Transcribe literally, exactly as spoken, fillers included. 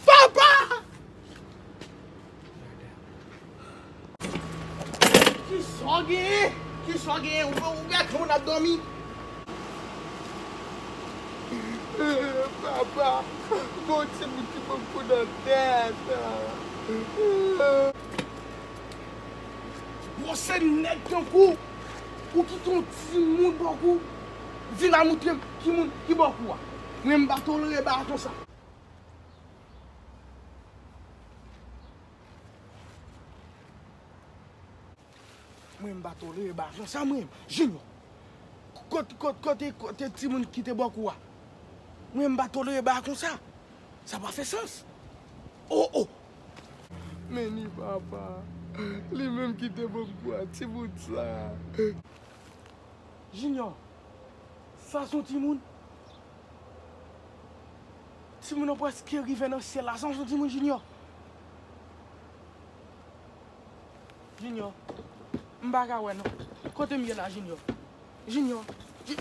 Papa! Kisa w genyen? Kisa w genyen? Ou, ou gen moun ap dòmi? Papa, gon timoun ki pran kou nan tèt. Gwosè nèg tankou ou kite yon timoun bò kou vin al montre m ki moun ki bò kou a. Mwen m pa tolere bagay konsa. Mwen m pa tolere bagay konsa mwen. Junior. Kot, kot, kote, kote timoun ki te bò kou a? Mwen m pa tolere bagay konsa. Sa pa fè sans. Oh, oh. Men ni papa. Li menm ki te bò kou a, timoun sa. Junior. Sa se yon timoun. Timoun nan prèske rive nan syèl la. Sa se yon timoun, Junior. Junior. M pa ka wè non. Kote m ye la, Junior? Junior. Ji-